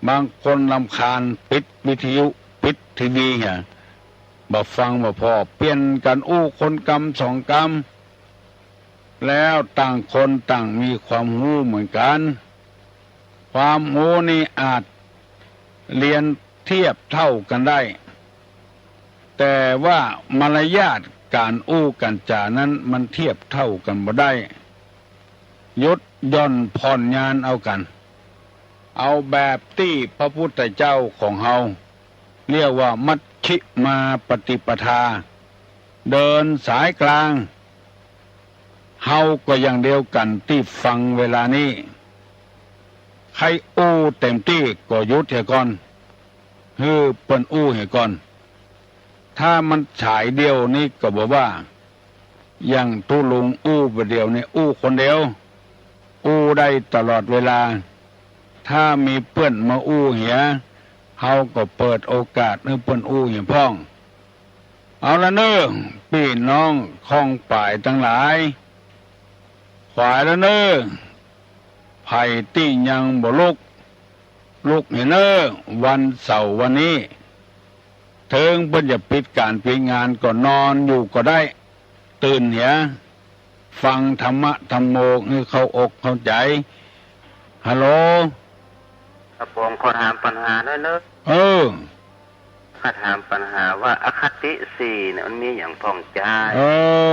บางคนรำคาญ ปิดวิทยุ ปิดทีวีเหีย บ่ฟังบ่ผ่อ เปลี่ยนกั๋นอู้คนกำสองกำ แล้วต่างคนต่างมีความฮู้เหมือนกั๋น ความฮู้นี่อาจเรียนเทียบเท่ากั๋นได้ แต่ว่ามารยาทก๋านอู้ก๋านจ๋านั้นมันเทียบเท่ากั๋นบ่ได้ หยุดหย่อนผ่อนญาณเอากั๋น เอาแบบตี้พระพุทธเจ้าของเฮาเรียกว่ามัชฌิมาปฏิปทา เดินสายกลาง เฮาก็อย่างเดียวกั๋นตี้ฟังเวลานี้ ใค่อู้เต็มตี้ก็หยุดเหียก่อน หื้อเปิ้นอู้เหียก่อน ถ้ามันสายเดียวนี้ก็บ่ว่า อย่างตุ๊ลุงอู้บ่าเดี่ยวนี้อู้คนเดียว อู้ได้ตลอดเวลา ถ้ามีเปิ้นมาอู้เหีย เฮาก็เปิดโอกาสหื้อเปิ้นอู้เหียพ่อง เอาละเน่อ ปี้น้องข้องป๋ายตังหลาย ขวายละเน่อ ใผตี้ยังบ่ลุก ลุกเหียเน่อ วันเสาร์วันนี้ เถิงเปิ้นจะปิดก๋านปิดงานก็นอนอยู่ก็ได้ ตื่นเหีย ฟังธรรมะธัมโมหื้อเข้าอกเข้าใจ๋ ฮัลโหล ครับผม ขอถามปัญหาหน่อยเนอะ เออ ข้าถามปัญหาว่าอคติสี่เนี่ยมันมีหยังพ่องจ๊า เอ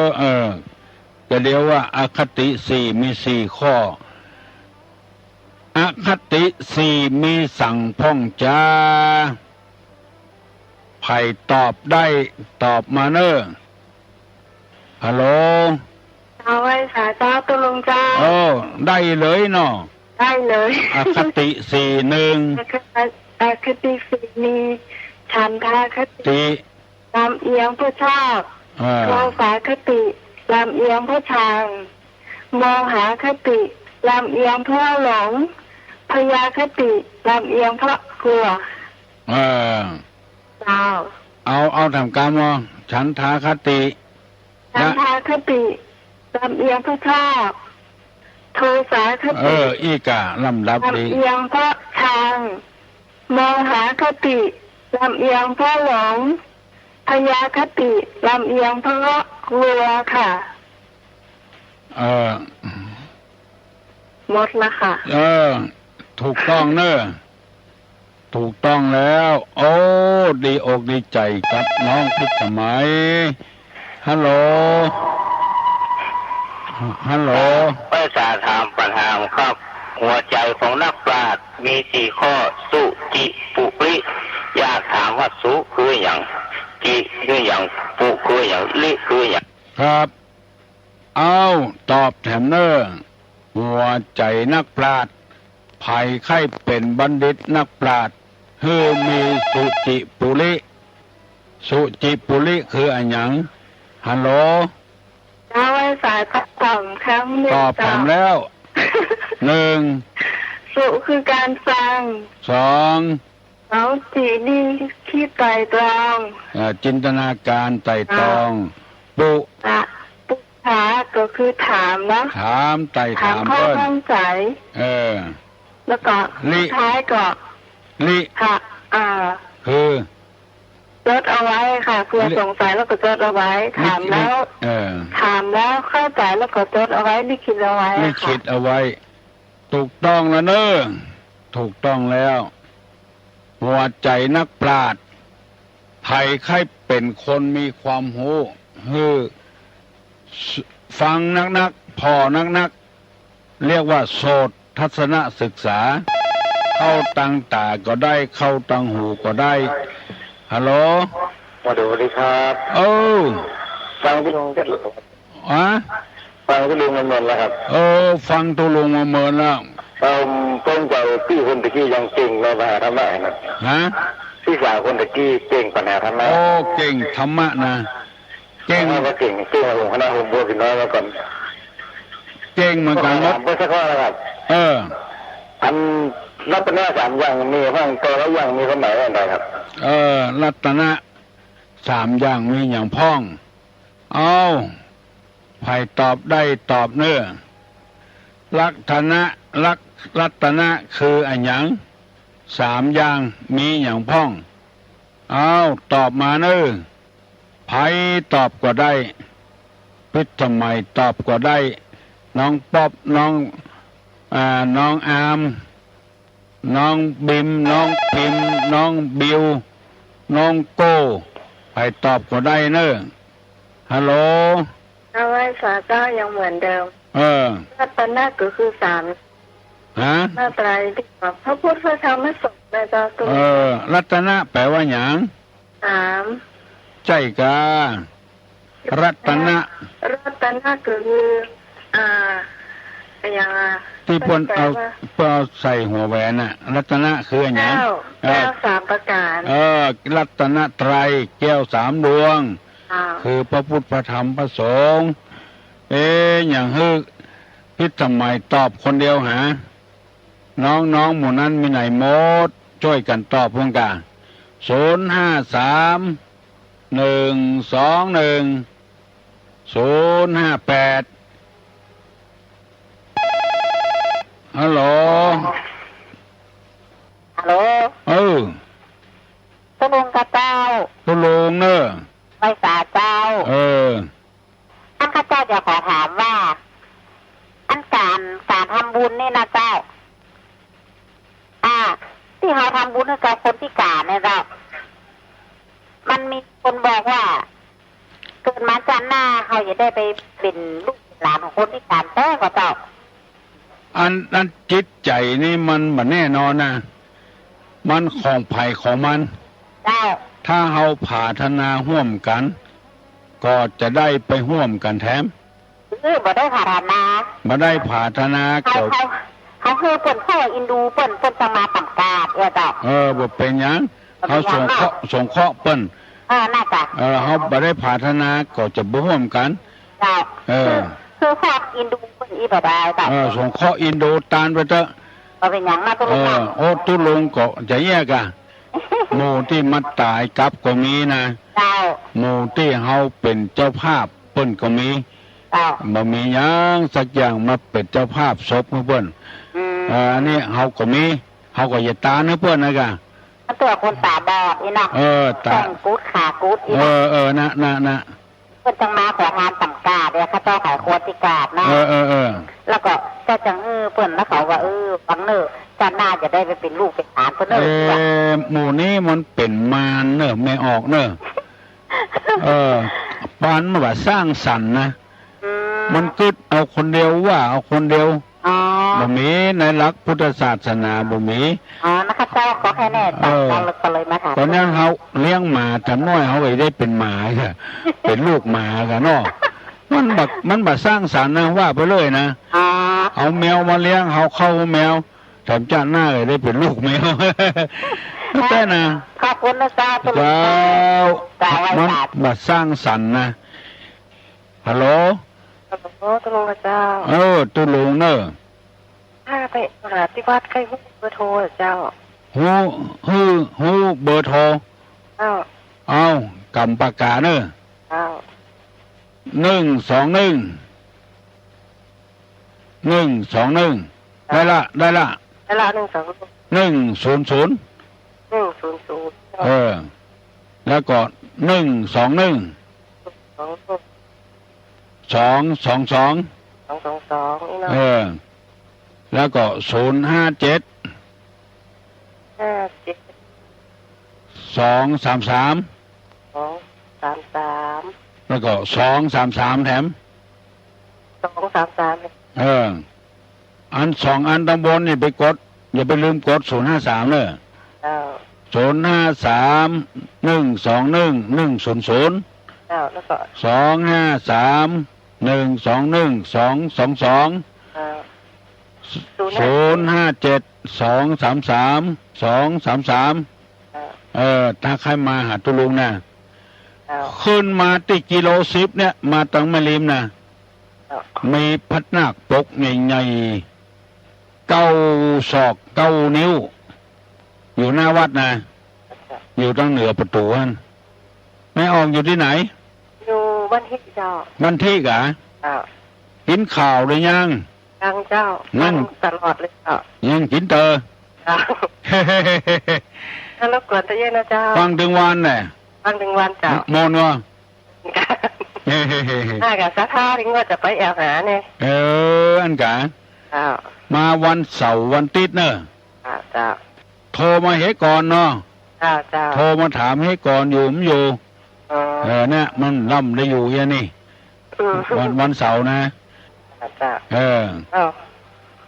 อ เออ ก็เดี๋ยวว่าอคติสี่มีสี่ข้อ อคติสี่มีสังพ่องจ๊า ใผตอบได้ตอบมาเน่อ ฮัลโหล เจ้า ไหว้สาเจ้าตุ๊ลุงเจ้า โอ้ ได้เลยเนาะ ได้เลย อคติสี่ หนึ่ง อคติ อคติสี่มี ฉันทาคติ ติ ลำเอียงเพื่อชอบ อ่า โทสาคติ ลำเอียงเพื่อชัง โมหคติ ลำเอียงเพื่อหลง พยาคติ ลำเอียงเพื่อกลัว เออ เจ้า เอา เอาถามกำว่า ฉันทาคติ ฉันทาคติ ลำเอียงเพื่อชอบ โทสาคติ เออ อี้ก่า ลำดับดี ลำเอียงเพื่อชัง โมหคติ ลำเอียงเพื่อหลง พยาคติ ลำเอียงเพื่อกลัวค่ะ เออ หมดละค่ะ เออ ถูกต้องเน่อ ถูกต้องแล้ว โอ้ ดีอกดีใจ๋กับน้องพิสมัย ฮัลโหล ฮัลโหล ไปสาถามปัญหาครับ หัวใจ๋ของนักปราชญ์มีสี่ข้อ สุจิปุริ อยากถามว่าสุคือหยัง จิคือหยัง ปุคือหยัง ริคือหยัง ครับ เอา ตอบแถมเน่อ หัวใจ๋นักปราชญ์ ใผใค่เป๋นบัณฑิตนักปราชญ์ หื้อมีสุจิปุริ สุจิปุริคืออะหยัง ฮัลโหล เจ้า ไหว้สาตอบครั้งหนึ่ง ตอบแถมแล้ว เจ้า หนึ่ง สุคือการฟัง สอง สอง จินี่คิดไตร่ตรอง อ่า จินตนาการไตร่ตรอง อ่า ปุ อ่ะ ปุจฉาก็คือถามเนาะ ถามไตร่ถาม ถามข้อ เปิ้น ข้องใจ๋ เออ แล้วก็ ริ สุดท้ายก็ ริ ค่ะ อ่า คือ จดเอาไว้ค่ะ เผื่อ ริ สงสัยแล้วก็จดเอาไว้ ริ ถามแล้ว ริ เออ ถามแล้วเข้าใจ๋แล้วก็จดเอาไว้ ลิขิตเอาไว้ ลิ ค่ะ ขิตเอาไว้ ถูกต้องแล้วเน่อ ถูกต้องแล้ว หัวใจ๋นักปราชญ์ ใผใค่เป๋นคนมีความฮู้ หื้อ ฟังนักๆ ผ่อนักๆ เรียกว่าโสตทัศนศึกษา เข้าตางต๋าก็ได้ เข้าตางหูก็ได้ ฮัลโหล ฮัลโหล สวัสดีครับ เออ ฟังตุ๊ลุง ฮะ ฟังตุ๊ลุงมาเมินแล้วครับ เออ ฟังตุ๊ลุงมาเมินแล้ว ผมสนใจ๋ปี้คนตะกี้ยังเก่งในปัญหาธรรมะนะ ฮะ ปี้สาวคนตะกี้เก่งปัญหาธรรมะ โอ้ เก่งธรรมะนะ เก่ง ว่าเก่ง เก่งกว่าผม คณะผมบวชพี่น้อยมาก่อน เก่งเหมือนกั๋นหมด ถามเปิ้นสักข้อนะครับ เออ อันรัตนะสามอย่างมีบ้าง แต่ละอย่างมีความหมายว่าอย่างไรครับ เออ รัตนะสามอย่างมีหยังพ่อง เอ้า ใผตอบได้ตอบเน่อ รัตนะ รัต รัตนะคืออะหยัง สามอย่างมีหยังพ่อง เอ้า ตอบมาเน่อ ใผตอบก็ได้ พิสมัยตอบก็ได้ น้องป๊อป น้อง อ่า น้องอาร์ม น้องบิม น้องพิม น้องบิว น้องโก้ ใผตอบก็ได้เน่อ ฮัลโหล เอาไว้สาเจ้ายังเหมือนเดิม เออ รัตนะก็คือสาม ฮะ พระไตรที่ว่าพระพุทธพระธรรมพระสงฆ์นะเจ้า เออ รัตนะแปลว่าหยัง สาม ใจ้กา รัตนะ รัตนะก็คือ อ่า อะหยังอะ ตี้เปิ้นเอา เปิ้นแปลว่า เปิ้นเอาใส่หัวแหวนน่ะ รัตนะคืออะหยัง แก้ว เออ แก้วสามประการ เออ รัตนตรัย แก้วสามดวง อ่า คือพระพุทธ พระธรรม พระสงฆ์ เอ๊ะ หยังหื้อพิสมัยตอบคนเดียวหา น้องๆ หมู่นั้นมีไหนหมด จ้วยกั๋นตอบพ่องกา ศูนย์ห้าสาม หนึ่งสองหนึ่ง ศูนย์ห้าแปด ฮัลโหล ฮัลโหล เออ ตุ๊ลุงกาเจ้า ตุ๊ลุงเน่อ ไหว้สาเจ้า เออ อันข้าเจ้าจะขอถามว่า อันก๋าน ก๋านทำบุญนี่นะเจ้า อ่า ตี้เฮาทำบุญหื้อกับคนพิก๋านเนี่ยเจ้า มันมีคนบอกว่า เกิดมาจ้าดหน้าเฮาจะได้ไปเป๋นลูกเป๋นหลานของคนพิก๋านแต๊ก่อเจ้า อัน อันจิตใจ๋นี่มันบ่แน่นอนนะ มันของใผของมัน เจ้า ถ้าเฮาผาถนาฮ่วมกั๋น ก็จะได้ไปฮ่วมกั๋นแถม เออ บ่ได้ผาถนา บ่ได้ผาถนา เขา ก็ เขา เขาหื้อเปิ้น เขาอินดูเปิ้น เปิ้นจะมาต๋ามกาด เออ เจ้า เออ บ่เป๋นหยัง บ่เป๋นหยัง เฮาสงเคราะห์ เนาะ สงเคราะห์เปิ้น เออ นั่นจ้ะ เออ เฮาบ่ได้ผาถนาก็จะบ่ฮ่วมกั๋น เจ้า เออ คือ คือความอินดูเปิ้นอี้บ่ได้เจ้า เออ สงเคราะห์อินดูตานไปเต๊อะ บ่เป๋นหยังนะตุ๊ลุงนะ เออ โอ้ ตุ๊ลุงก็จะแยกอะ หมู่ตี้มาต๋ายกลับก็มีนะ เจ้า หมู่ตี้เฮาเป๋นเจ้าภาพเปิ้นก็มี เจ้า บ่มีหยังสักอย่างมาเป๋นเจ้าภาพศพหื้อเปิ้น อืม เออ อันนี้เฮาก็มี เฮาก็จะตานหื้อเปิ้นนะกะ ตัวคนต๋าบอดอี้เนาะ เออ ต๋า แข้งกุด ขากุดอี้ เอ เนาะ อ เออ นะ นะ นะ เปิ้นจังมาขอตานต๋ามกาด เดี๋ยวข้าเจ้าขายคนพิก๋านเนาะ เออ เออ เออ แล้วก็เจ้าจังหื้อเปิ้น แล้วเขาว่า เออ ฟังเน่อ จ้าดหน้าจะได้ไปเป๋นลูกเป๋นหลานเปิ้นเน่อ เออ หมู่นี้มันเป๋นมารเน่อ แม่ออกเน่อ เออ ปานมันบ่สร้างสรรค์นะ อืม มันกึ๊ดเอาคนเดียว ว่าเอาคนเดียว อ๋อ บ่มีในหลักพุทธศาสนาบ่มี อ๋อ นะคะเจ้า ขอแค่แน่ เออ เจ้าก็เลยมาถาม ต๋อนนั้นเฮาเลี้ยงหมา แถมน้อยเฮาก็ได้เป๋นหมาค่ะ เป๋นลูกหมาค่ะเนาะ มันบ่ มันบ่สร้างสรรค์นะ ว่าไปเลยนะ อ๋อ เอาแมวมาเลี้ยง เอาเข้าแมว แถมจ้าดหน้าก็ได้เป๋นลูกแมว แต๊นะ ขอบคุณนะเจ้า ตุ๊ลุง เจ้า เจ้า ไหว้ มัน สาธุ บ่สร้างสรรค์นะ ฮัลโหล ฮัลโหล ตุ๊ลุงกาเจ้า เออ ตุ๊ลุงเน่อ ข้าไปหาตี้วัด ใค่ฮู้เบอร์โทรอะเจ้า ฮู้ ฮู้ ฮู้เบอร์โทร เจ้า เอ้า กำปากกาเน่อ เจ้า หนึ่งสองหนึ่ง หนึ่งสองหนึ่ง ได้ละ ได้ละ ได้ละ หนึ่งสองหนึ่ง หนึ่งศูนย์ศูนย์ หนึ่งศูนย์ศูนย์ เออ แล้วก็ หนึ่งสองหนึ่ง สองหนึ่ง สองสองสอง สองสองสอง นี่เนาะ เออ แล้วก็ ศูนย์ห้าเจ็ด ห้าเจ็ด สองสามสาม สองสามสาม แล้วก็ สองสามสาม แถม สองสามสาม เนี่ย เออ อันสองอันตางบนนี่ไปกด อย่าไปลืมกด ศูนย์ห้าสาม เน่อ เจ้า ศูนย์ห้าสาม หนึ่งสองหนึ่ง หนึ่งศูนย์ศูนย์ เจ้า แล้วก็ สองห้าสาม หนึ่งสองหนึ่ง สองสองสอง เจ้า ศูนย์ห้าเจ็ด สองสามสาม สองสามสาม เจ้า เออ ถ้าใครมาหาตุ๊ลุงนะ เจ้า ขึ้นมาตี้กิโลสิบเนี่ย มาตังแม่ริมนะ เจ้า มีพญานาคปกใหญ่ๆ เก้าศอกเก้านิ้ว อยู่หน้าวัดนะ เจ้า อยู่ตังเหนือประตู๋หั้น แม่อองอยู่ตี้ไหน อยู่บ้านทิกเจ้า บ้านทิกเหรอ เจ้า กิ๋นข้าวหรือยัง ยังเจ้า นั่ง นั่งตลอดเลยเจ้า ยังกิ๋นเต๋อ เจ้า แล้วรบกวนตะเย้ยนะเจ้า ฟังตึงวันแหละ ฟังตึงวันเจ้า ม่วนวะ น่าจะศรัทธาถึงว่าจะไปแอ่วหาเนี่ย เออ อันกะ เจ้า มาวันเสาร์วันติ๊ดเน่อ เจ้า เจ้า โทรมาเฮก่อนเนาะ เจ้า เจ้า โทรมาถามเฮก่อนอยู่บ่อยู่ อ๋อ เออ เนี่ย มันลำได้อยู่เยียะนี่ อืม วัน วันเสาร์นะ เจ้า เออ เอ้า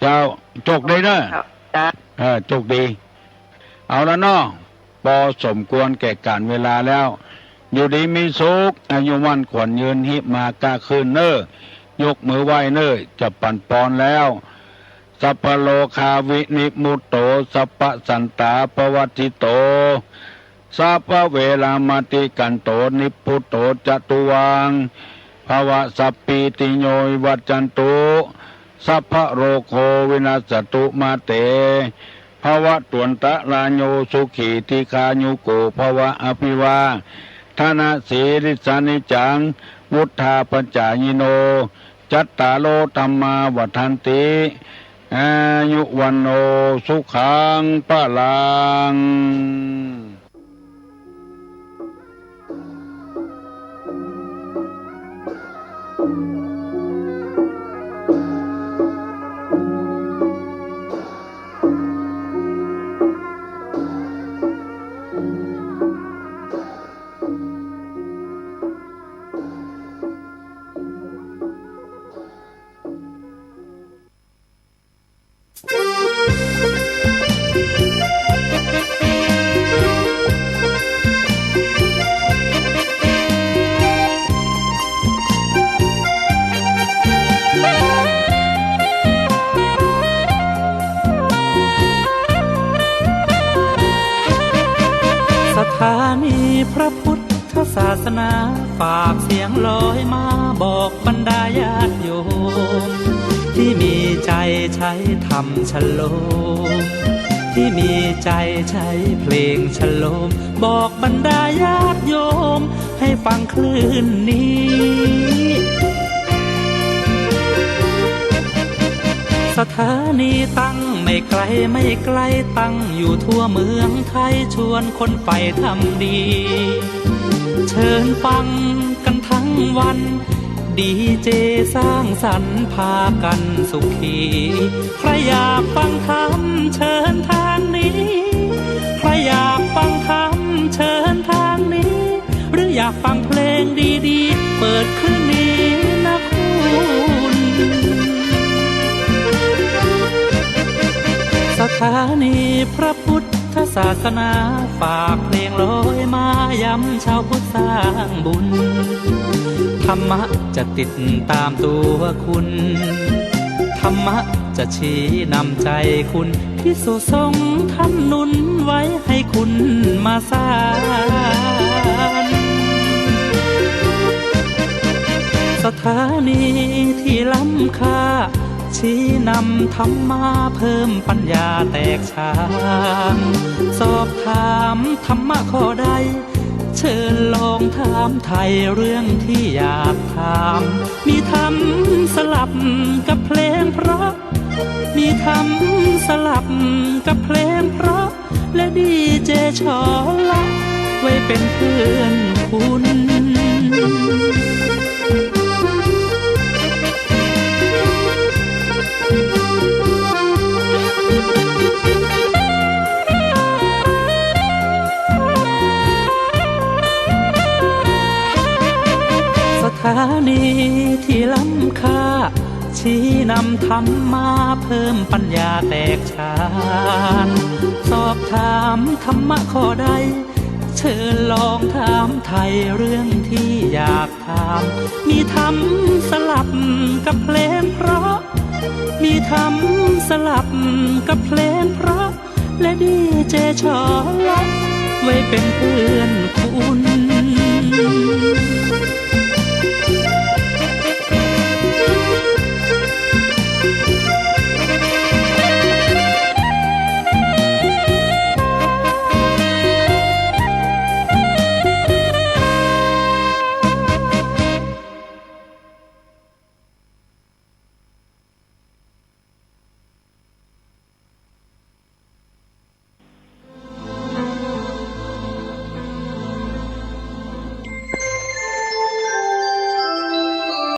เจ้า โจคดีเน่อ เจ้า เจ้า เออ โจคดี เอาละเนาะ ปอสมควรแก่ก๋านเวลาแล้ว อยู่ดีมีสุข อายุมั่นขวัญยืน ฮิมาก้าขึ้นเน่อ ยกมือไหว้เน่อ จะปั๋นปอนแล้ว สัพพะโรคาวินิมุตโต สัพพะสันตาปวัตถิโต สัพพะเวรามะติกันโต นิพพุตโต จะตุวัง ภะวะ สัพพีติโย วิวัชชันตุ สัพพะโรโค วินัสสะตุ มาเต ภะวะตวันตะราโย สุขี ทีฆายุโก ภะวะ อะภิวาทะนะสีลิสสะ นิจจัง วุฑฒาปะจายิโน จัตตาโร ธัมมา วัฑฒันติ อายุ วัณโณ สุขัง พะลัง สถานีพระพุทธ ศาสนา ฝากเสียงลอยมาบอกบรรดาญาติโยม ที่มีใจ๋ใช้ธรรมชโลม ที่มีใจ๋ใช้เพลงชโลม บอกบรรดาญาติโยมให้ฟังคลื่นนี้ สถานีตั้งไม่ไกลไม่ไกล ตั้งอยู่ทั่วเมืองไทย ชวนคนใฝ่ธรรมดี เชิญฟังกันทั้งวัน ดีเจสร้างสรรค์พากันสุขี ใครอยากฟังธรรมเชิญทางนี้ ใครอยากฟังธรรมเชิญทางนี้ หรืออยากฟังเพลงดีๆ เปิดคลื่นนี้นะคุณ สถานีพระพุทธศาสนา ฝากเพลงลอยมายำชาวพุทธสร้างบุญ ธรรมะจะติดตามตัวคุณ ธรรมะจะชี้นำใจคุณ ภิกษุสงฆ์ท่านหนุนไว้ให้คุณมาสาน สถานีที่ล้ำค่า ชี้นำธรรมะเพิ่มปัญญาแตกฉาน สอบถามธรรมะข้อใด เชิญลองถามไถ่เรื่องที่อยากถาม มีธรรมสลับกับเพลงเพราะ มีธรรมสลับกับเพลงเพราะ และดีเจชอละ ไว้เป็นเพื่อนคุณ สถานีที่ล้ำค่า ที่นำธรรมมาเพิ่มปัญญาแตกฉาน สอบถามธรรมะข้อใด เชิญลองถามไถ่เรื่องที่อยากถาม มีธรรมสลับกับเพลงเพราะ มีธรรมสลับกับเพลงเพราะ และดีเจชอเลาะ ไว้เป็นเพื่อนคุณ